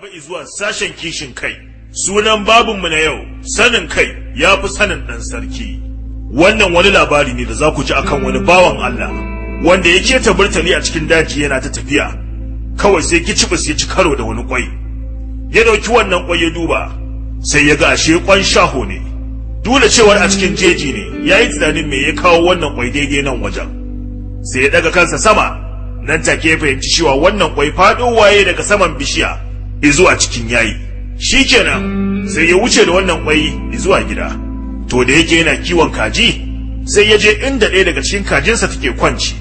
Maraba zuwa sashen kishin kai. Sunan babinmu na yau, sanin kai ya fi sanin ɗan sarki. Wannan wani labari ne da za ku ji akan wani bawan Allah wanda ya keta burtali a cikin daji yana ta tafiya. Kawai sai kicibis ya ci karo da wani kwai. Ya ɗauki wannan kwai ya duba, sai ya ga ashe kwan shaho ne. Dole cewar a cikin jeji ne, ya yi tunanin me ya kawo wannan kwai daidai nan wajen. Sai ya ɗaga kansa sama, nan take ya fahimci cewa wannan kwai faɗo waye daga saman bishiya izuwa cikin yayi. Shikenan sai ya wuce da wannan kwai zuwa gida. To da yake yana kiwon kaji, sai ya je inda ɗaya daga cikin kajinsa take kwanci,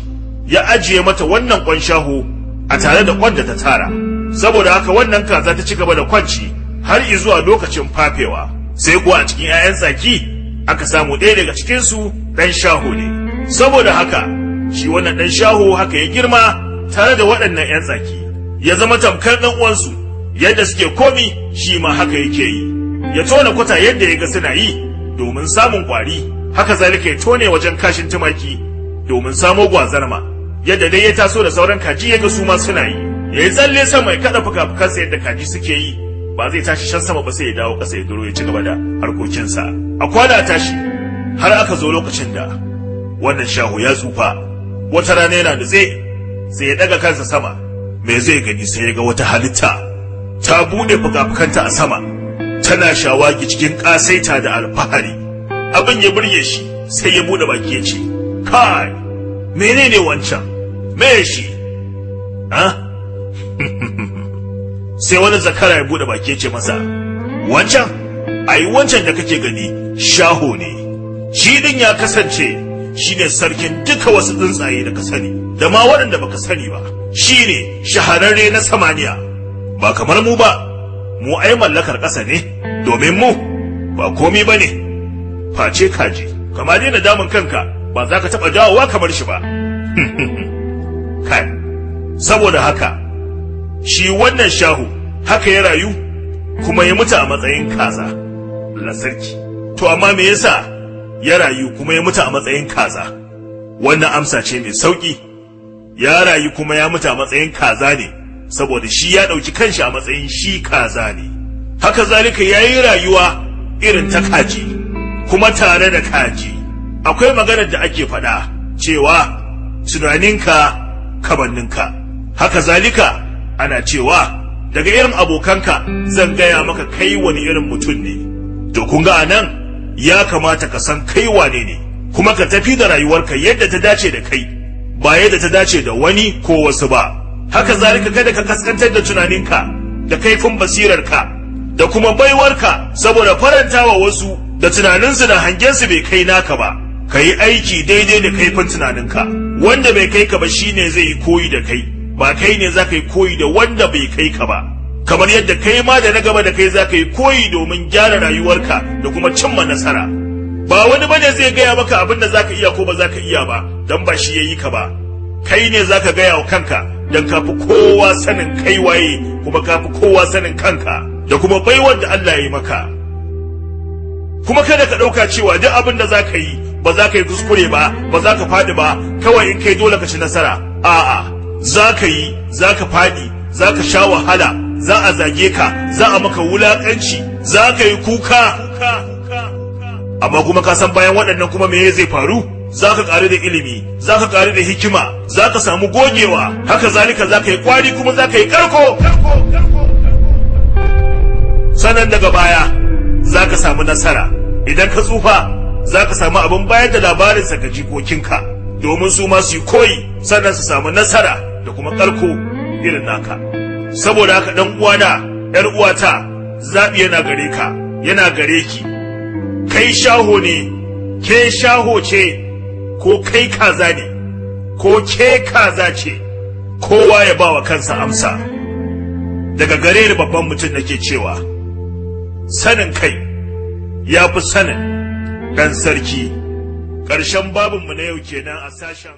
ya ajiye mata wannan kwan shaho a tare da kwan da ta tara. Saboda haka wannan kaza ta ci gaba da kwanci har izuwa lokacin fafewa. Sai kuwa a cikin 'ya'yan tsaki aka samu ɗaya daga cikinsu ɗan shaho ne. Saboda haka shi wannan ɗan shaho haka ya girma tare da waɗannan 'yan tsaki, ya zama tamkar ɗan uwansu. Yadda suke komi shi ma haka yake yi. Ya tona kwata yadda ya ga suna yi domin samun kwari, haka zalika ya tone wajen kashin tumaki domin samo gwazarma. Yadda dai ya taso da sauran kaji ya ga su ma suna yi, ya yi tsalle sama ya kaɗa fuka-fukansa yadda kaji suke yi, ba zai tashi shan sama ba sai ya dawo ƙasa ya duro ya ci gaba da harkokinsa. A kwana tashi har aka zo lokacin da wannan shaho ya tsufa. Wata rana yana nutse sai ya ɗaga kansa sama, me zai gani? Sai ya ga wata halitta ta buɗe fuka-fukanta a sama tana shawagi cikin ƙasaita da alfahari. Abin ya burge shi, sai ya buɗe baki ya ce, "Kai, menene wancan? Me shi?" Ha? Sai wani zakara ya buɗe baki ya ce masa, "Wancan? Ai wancan da kake gani shaho ne. Shi din ya kasance shine sarkin duka wasu tsuntsaye da ka sani da ma waɗanda baka sani ba. Shine shahararre na samaniya, ba kamar mu ba. Mu ai mallakar ƙasa ne, domin mu ba komi ba ne face kaji. Kama daina damun kanka, ba za ka taɓa dawowa kamar shi ba." Kai, saboda haka shi wannan shahu haka ya rayu kuma ya mutu a matsayin kaza. Allah sarki. To amma me yasa ya rayu kuma ya mutu a matsayin kaza? Wannan amsa ce mai sauki. Ya rayu kuma ya mutu a matsayin kaza ne saboda shi ya ɗauki kanshi a matsayin shi kaza ne. Haka zalika ya yi rayuwa irin ta kaji kuma tare da kaji. Akwai maganar da ake faɗa cewa tunaninka kamanninka. Haka zalika ana cewa daga irin abokanka zan gaya maka kai wani irin mutum ne. To kun ga anan ya kamata ka san kai wane ne, kuma ka tafi da rayuwarka yadda ta dace da kai, ba yadda ta dace da wani ko wasu ba. Haka zalika kada ka kaskantar da tunaninka da kaifin basirarka da kuma baiwarka saboda farantawa wasu da tunaninsu da hangensu bai kai naka ba. Ka yi aiki daidai da kaifin tunaninka. Wanda bai kai ka ba shine zai yi koyi da kai, ba kai ne za ka yi koyi da wanda bai kai ka ba. Kamar yadda kai ma da na gaba da kai za ka yi koyi domin gyara rayuwarka da kuma cimma nasara. Ba wani bane zai gaya maka abin da za ka iya ko ba za ka iya ba, don ba shi ya yi ka ba. Kai ne za ka gaya wa kanka, don ka fi kowa sanin kai waye, kuma ka fi kowa sanin kanka da kuma baiwar da Allah ya yi maka. Kuma kada ka ɗauka cewa duk abin da za ka yi ba za ka yi kuskure ba, ba za ka faɗi ba, kawai in kai dole ka ci nasara. A'a, za ka yi, za ka faɗi, za ka sha wahala, za a zage ka, za a maka wulaƙanci, za ka yi kuka. Amma kuma ka san bayan waɗannan kuma me zai faru? Za ka ƙaru da ilimi, za ka ƙaru da hikima, za ka samu gogewa. Haka zalika za ka yi ƙwari kuma za ka yi ƙarko. Sannan daga baya za ka samu nasara. Idan ka tsufa, za ka samu abin bayar da labarinsa ga jikokinka domin su ma su yi koyi, sannan su samu nasara da kuma ƙarko irin naka. Saboda haka ɗan uwana, ‘yar uwata, zaɓi yana gare ka, yana gare ki. Kai shaho ne, ke shaho ce, ko kai kaza ne, ko ke kaza ce? Kowa ya ba wa kansa amsa. Daga gare ni babban mutum nake cewa sanin kai ya fi sanin ɗan sarki. Ƙarshen babinmu na yau kenan a sashen